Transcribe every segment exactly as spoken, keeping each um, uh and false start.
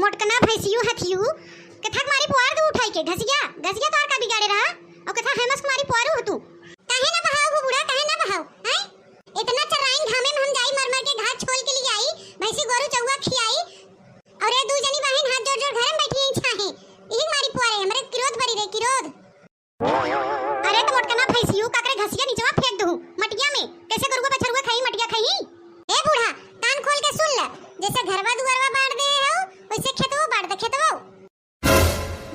मोटकना भैंसियू हथियू, कथक मारी पुआर दू उठाई के, घसिया, घसिया तोहार का बिगाड़े रहा, और कथा हेमस के मारी पुआरू हो तू। काहे ना बहाऊ हो बूढ़ा, काहे ना बहाऊ, हैं? इतना चर्राइन घामे में हम जाई मर मर के घास छोल के लिए आई, भैंसी गोरू चौवा खियाई, और ये दू जनी बहिन हाथ जोड़ जोड़ घर में बैठी हैं छाहे, यही मारी पुआरे, हमरे क्रोध बरी रे, क्रोध। अरे तो मोटकना भैंसियू, काकरे घसिया निचवा फेंक दू मटिया में, कैसे गरुआ बछरुआ खाई, मटिया खाई? ए बूढ़ा, कान खोल के सुन ल, जैसे घरवा दुआरवा बांट दे हो, वैसे खेतवो बांट दे, खेतवो।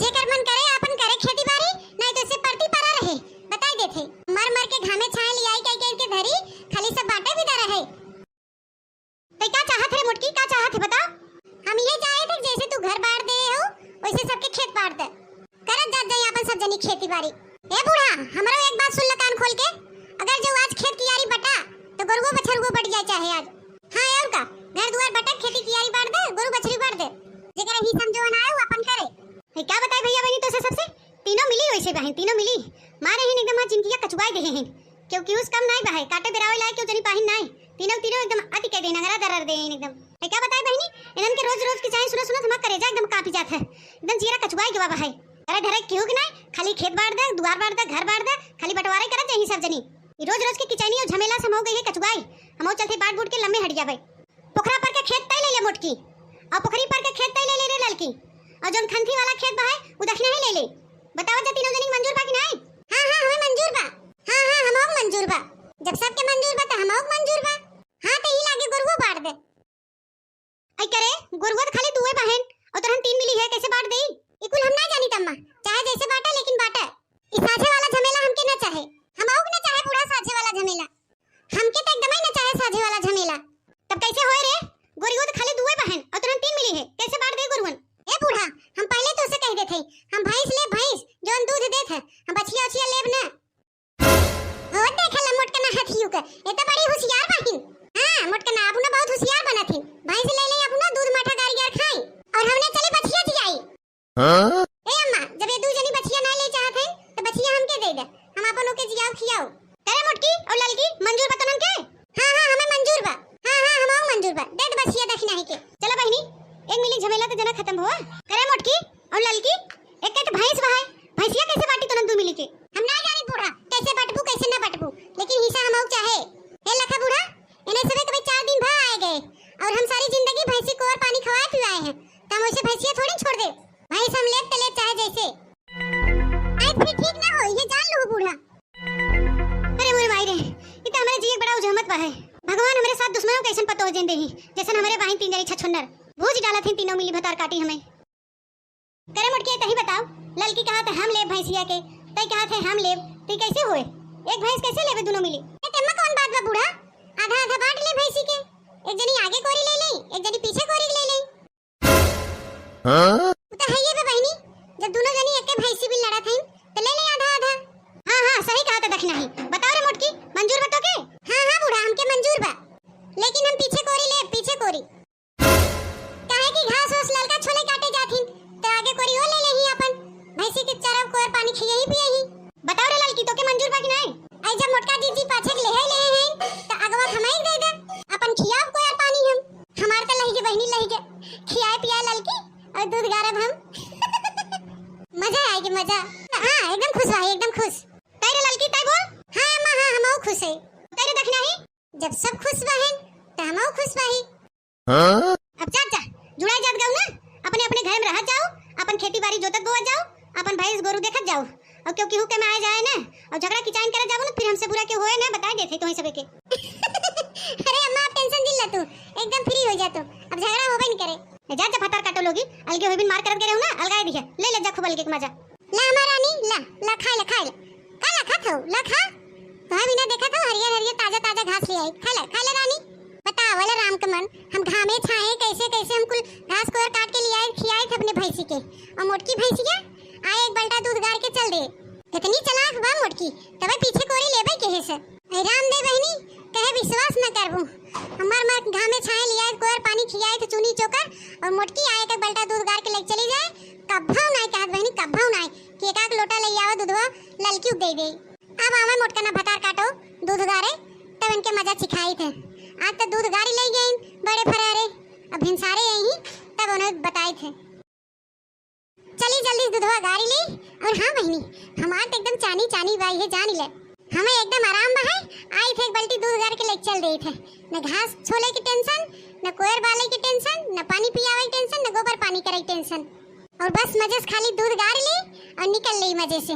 जेकर मन करे, आपन करे खेती बारी, नहीं तो इसे परती परा रहे। बताई देथे, मर मर के घामे छाए लियाई कई कई के धरी, खाली सब बाटे भी दे रहे। तै का चाहत है रे मोटकी, का चाहत है बताओ? हम ये चाहे थे जैसे तू घर बांट दे हो, वैसे सबके खेत बांट दे। करत जात जाई आपन सब जनी खेती बारी। ए बूढ़ा, हमरो एक बात सुन ल कान खोल के। अगर जो आज खेत कियारी बटा, तो गरुओ बछरुओ बट जाए चाहे आज। हाँ, और का? घर दुआर बटा, खेती कियारी बांट दे, गरु बछरी बांट दे। जेकरा हिस्सा में जवन आए, वो आपन करे। है का बताई भैया बहिनी, तो से सबसे तीनों मिली वैसे बहिन, तीनों मिली। मारे हिन एकदम आज जिनकिया कचुआई देहे हिन। क्योंकि उस कम नाई बहाए, काटे बेरावे लाए क्यों जनी पाहिन नाई। तीनों, तीनों एकदम अति कह दे, नगरा दरर दे हिन एकदम। है का बताई बहिनी, इनन के रोज रोज के चाहे सुनत सुनत हमार करेजा एकदम कांपी जात है। एकदम जियरा कचुआई के बाबा है। अरे धरे क्यों के नाई, खाली खेत बांट दे, दुआर बांट दे, घर बांट दे, खाली बंटवारे करत जाही सब जनी। ई रोज रोज के किचैनी और झमेला से हम हो गई है कचुआई। हम चलते बांट बूट के लम्बे हट जाबे। पोखरा पर के खेत तय ले ले मोटकी, और पोखरी पर के खेत तय ले ले रे ललकी, और जौन खंथी वाला खेत बा है, उ दक्षिणा ही ले ले। बतावा जा तीनों जनी के मंजूर बा कि नाई? हाँ, हाँ, हमें मंजूर बा। हाँ, हाँ, हमहू के मंजूर बा। जब सबके मंजूर बा, त हमहू के मंजूर बा। हाँ, त ई लागे गोरुओ बांट दे। आई करे, गोरुआ त खाली दुए बहन, और तोरहन तीन मिली है, कैसे बांट देई? ई कुल हम ना जानी तम्मा, चाहे जैसे बांटा, लेकिन बांटा। ई साझे वाला झमेला हमके ना चाहे। हमहू के ना चाहे बूढ़ा साझे वाला झमेला। हमके त एकदम ही ना चाहे साझे वाला झमेला। तब कैसे होए रे? गोरियो त खाली दुए बहन और तुरंत तीन मिली है, कैसे बांट दे गुरुवन? ए बूढ़ा, हम पहले तो उसे कह देथे, हम भैंस ले भैंस, जौन दूध देत है, हम बछिया उछिया लेब ना। ओ देख ला मोटकना हथियू के, ये तो बड़ी होशियार बहिन। हाँ, मोटकना अपना बहुत होशियार बनत हिन। भैंस ले ले अपना दूध माठा गार गार खाई और हमने चली बछिया जियाई। हाँ? ए अम्मा, जब ये दू जनी बछिया ना ले चाहत हैं, तो बछिया हमके दे दे, हम अपन ओके जियाओ खियाओ। करे मोटकी और ललकी, मंजूर बा तोहन के? हाँ, हाँ, हमें मंजूर बा। हाँ, हाँ, हमहू मंजूर बा, दे दे बछिया दखिनाही के। चला बहिनी, एक मिली झमेला तो जना खत्म हुआ। करे मोटकी और ललकी, एक के तो भैंस बा है, भैंसिया कैसे बांटी तोहन दू मिली के? हम ना जानी बूढ़ा, कैसे बटबू, कैसे ना बटबू, लेकिन हिस्सा हमहू चाहे। हे लखा बूढ़ा, इन्हें सबे तो भाई चार दिन भा आए गए, और हम सारी जिंदगी भैंसी को और पानी खवाए पिवाए हैं, तो हम वैसे भैंसिया थोड़ी छोड़ दे। भैंस हम लेब त लेब चाहे जैसे। आज फिर ठीक ना होई, ये जान लो बूढ़ा। अरे मोरे माई रे, ई त हमरे जिए के बड़ा उजहमत बा है। भगवान हमरे साथ दुश्मनों के ऐसन पतोह जिन देही, जैसन हमरे बाहिन तीन जनी छछुन्नर। भूज डालत हिन तीनों मिली भतार काटी हमें। करे मोटकी, तही बताओ, ललकी कहा थे हम लेब भैंसिया के, तई कहा थे हम लेब, तई कैसे होए? एक भैंस कैसे लेबे दोनों मिली? ए, तेमा कौन बात बा बूढ़ा? आधा आधा बांट ले भैंसी के, एक जनी आगे कोरी ले ले, एक जनी पीछे कोरी ले ले। हाँ? उ तो है ये बे बहिनी, जब दोनों जनी एके भैंसी भी लड़त हईन, तो ले ले आधा आधा। हाँ, हाँ, सही कहा तो दखिनाही। बताओ रे मोटकी, मंजूर बा तोके? हाँ, हाँ बूढ़ा, हमके मंजूर बा, लेकिन हम पीछे कोरी ले, पीछे कोरी। काहे कि घास ओस ललका छोले काटे जाथिन, तो आगे कोरी ओ ले लेही अपन। भैंसी के चरब कोर पानी खियही पियही। बताओ रे ललकी, तोके मंजूर बा कि नाई? आई जब मोटका जीजी पाछे के लेहे लेहे हैं, तो अगवा खमाई दे दे। अपन खियाब कोर पानी हम। हमार तो लही के बहिनी लही के। खियाए पियाए ललकी और दूध गारब हम। मजा आए के मजा। हाँ, एकदम खुश भाई, एकदम खुश। तै रे ललकी, तै बोल। हाँ अम्मा, हाँ, हमहू खुश है। तै रे दखिनाही? जब सब खुश बहिन, तो हमहू खुश बाही। हाँ? अब जा, जा, जुड़ाई जात गऊ ना, अपने अपने घर में रहत जाओ, अपन खेती बारी जोतत बोवत जाओ, अपन भैंस गोरू देखत जाओ। और क्यों केहू के में आए जाए ना, और झगड़ा किचाइन करत जाबो ना, फिर हमसे बुरा क्यों होए ना, बताए देते तोही सबे के। अरे अम्मा, आप tension जिन ला तू, एकदम free हो जा तू, अब झगड़ा होबे नहीं करे। ए, जा, जा, भतार काटो लोगी, अलगे होई बिन मार करत गए रहो ना, अलगाए दिया, ले ले जा खूब अलगे के मजा। ला हमार रानी, ला, ला, खाए ला, खाए ला। का ला खात हो? ला खा। तोहे बिना देखत हो, हरियर हरियर ताजा ताजा घास ले आई। खा ला, खा ला रानी। बताओ वाला राम के मन, हम घामे छाए कैसे कैसे हम कुल घास कोर काट के ले आए, खियाए थे अपने भैंसी के। और मोटकी भैंसिया आए एक बल्टा दूध गार के चल दे। इतनी चालाक बा मोटकी, तबे पीछे कोरी लेबे केहे से। ऐ राम दे बहिनी, कहे विश्वास न करबू। हमार माँ घामे छाए लियाए, कोर पानी खियाए थे चूनी चोकर, और मोटकी आए के बल्टा दूध गार के लेके चली जाए। कब्भाऊ नाई कहत बहिनी, कब्भाऊ नाई कि एक आध लोटा ले आवे दूधवा, ललकी दे दे। अब आवे मोटका ना भतार काटो, दूध गारे, तब इनके मजा चिखाई थे। आज तो दूध गारी ले गए बड़े फरारे, अब भिनसारे यही तब उन्हें बताइत है। चली जल्दी से दूधवा गारी ली। और हाँ बहिनी, हमार तो एकदम चानी चानी बाई है, जानी ले। हमें एकदम आराम बा है, आई थे एक बाल्टी दूध गार के लेके चल देइत है। न घास छोले की टेंशन, न कोयर बाले की टेंशन, न पानी पियावे की टेंशन, न गोबर पानी करे की टेंशन। और बस मजे से खाली दूध गार ली और निकल ली मजे से।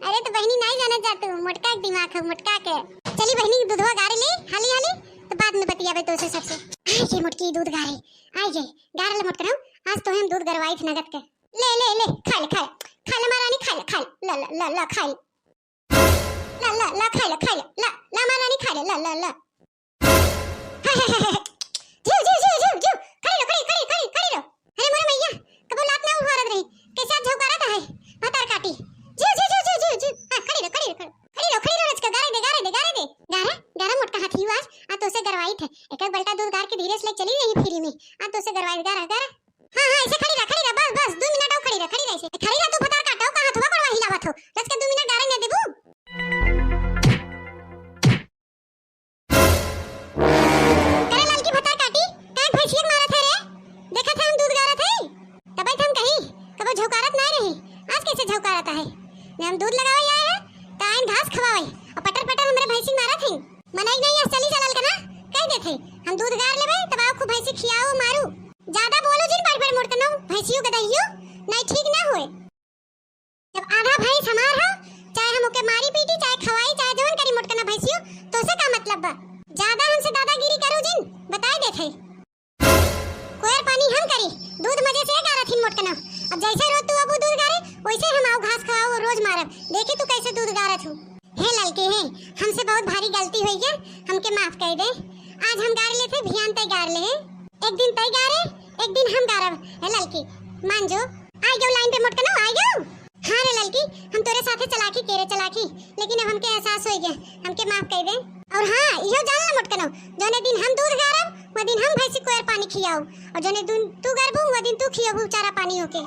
अरे तो बहिनी नहीं जाना जा तू, मोटका के दिमाग है, मोटका के। चली बहिनी दूधवा गार ली हाली हाली, तो बाद में बतियावे तो से सबसे। आई ये मोटकी दूध गारे, आई ये गार ले मोटकनऊ, आज तो हम दूध गरवाई थे नगद के। ले ले ले, खा ले खा ले, खा ले महारानी, खा ले खा ले, ला ला ला ला खा ले। ला, ला, ला, खाई ला, खाई ला, ला, ला, महारानी, खाई ला, ला, ला, ला। हाय, हाय, हाय, हाय, हाय। जियो, जियो, जियो, जियो, जियो। खड़ी रहो, खड़ी, खड़ी, खड़ी, खड़ी रहो। अरे मोरे मैया, कबो लात ना उहारत रही। कैसे आज झौकारत है? भतार काटी। जियो, जियो, जियो, जियो, जियो, जियो। हाँ, खड़ी रहो, खड़ी रहो, खड़ी रहो। खड़ी रहो, खड़ी रहो, रचका, गारे दे, गारे दे, गारे दे। गारा, गारा मोटका हाथी हुआ आज, आ तो से गरवाई थे। एक एक बल्टा दूध गार के धीरे से ले चली यही फ्री में। आ तो से गरवाई, गारा, गारा। हाँ, हाँ, ऐसे खड़ी रह, खड़ी रह, बस, बस, दो मिनट और खड़ी रह, खड़ी रह ऐसे। खड़ी रह तू, भतार काटो, का हथवा करवा हिलावत हो? रच के दो मिनट गारे न देबू। करे ललकी भतार काटी, काहे भैंसिया के मारत है रे? देखत है हम दूध गारत है। तबै तो हम कही, कबो झौकारत ना रही, आज कैसे झौकारत है? ने हम दूध लगावे आए हैं, त आइन घास खवावे, और पटर पटर हमरे भैंसी मारत है। मनई नहीं, आज चली चलल का ना, कह देत है, हम दूध गार लेबे, तब आओ खूब भैंसी खियाओ, मारू। ज्यादा बोलो जिन, बड़ बड़ मोटकनऊ, भैंसियो गदहियो, नहीं ठीक ना होए। जब आधा भैंस हमार हो, चाहे हम ओके मारी पीटी, चाहे खवाई, चाहे जवन करी मोटकना भैंसियो, तो से का मतलब बा? ज्यादा हमसे दादागिरी करो जिन, बताए देत है। कोयर पानी हम करी, दूध मजे से गारत हिन मोटकना। अब जैसे रोज तू अबू दूध गारे, वैसे हम आओ घास खवाओ रोज मारब, देखी तू कैसे दूध गारत हूँ। हे ललकी हे, हमसे बहुत भारी गलती होई गया, हमके माफ कर दे। आज हम गार लेते, भियान तय गार ले। एक दिन तय गारे, एक दिन हम गारब। हे ललकी, मान जो। आ गयो लाइन पे मोटकना, आ गयो। हाँ रे ललकी, हम तोरे साथे चलाकी केरे चलाकी, लेकिन अब हमके एहसास होई गया, हमके माफ कर दे। और हाँ, इहो जान ला मोटकना, जौने दिन हम दूध गारब, वो दिन हम भैंसी कोयर पानी खियाओ, और जौने दिन तू गारबू, वो दिन तू खियाबू चारा पानी होके।